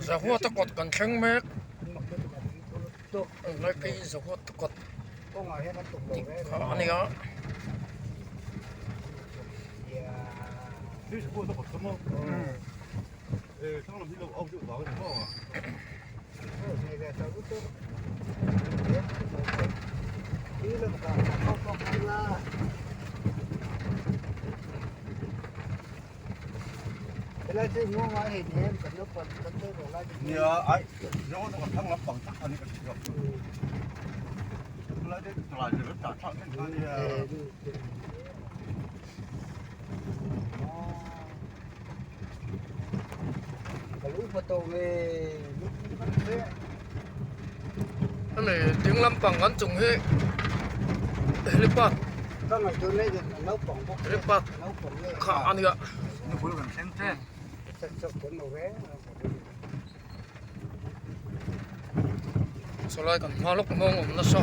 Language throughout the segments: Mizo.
Zahuata kawt kan thleng mek helai phei hi Zahuata kawt tih kha a ni a. Hemi ding lampang kan chung hi helipad helipad kha a nia. Sawlai kan hma lawk nghawng awm nasa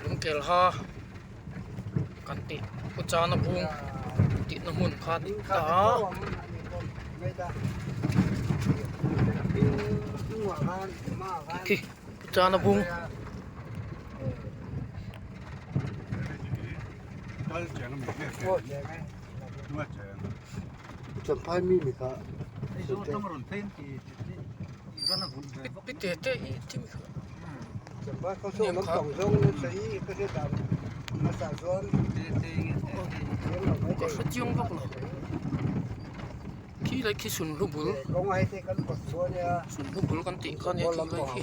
lungkel ha. Kan tih pu chana bung tih na hmun kha dik ta a. Khi pu chana bung. Pi te te i thim kha. Ka hre chiang vak lo khi lai khi sunhlu bul sunhlu bul kan tih kha nia khi lai khi.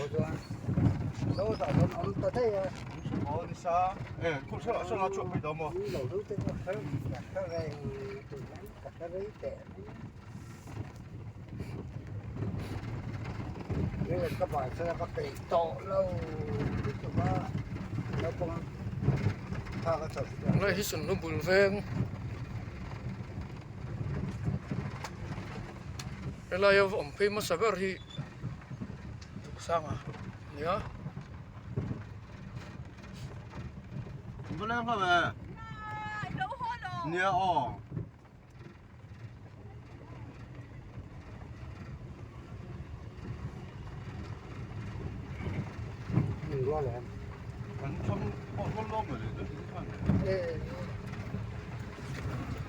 Tunlai hi sunhlu bul veng helai a awm phei hmasa ber hi Duhsanga a nia.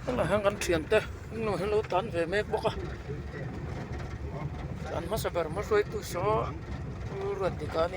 Tunah hian kan thiante englo hi lo tan ve mek bawk a an hmasa ber hma hruaitu saw Pu Ruatdika a ni.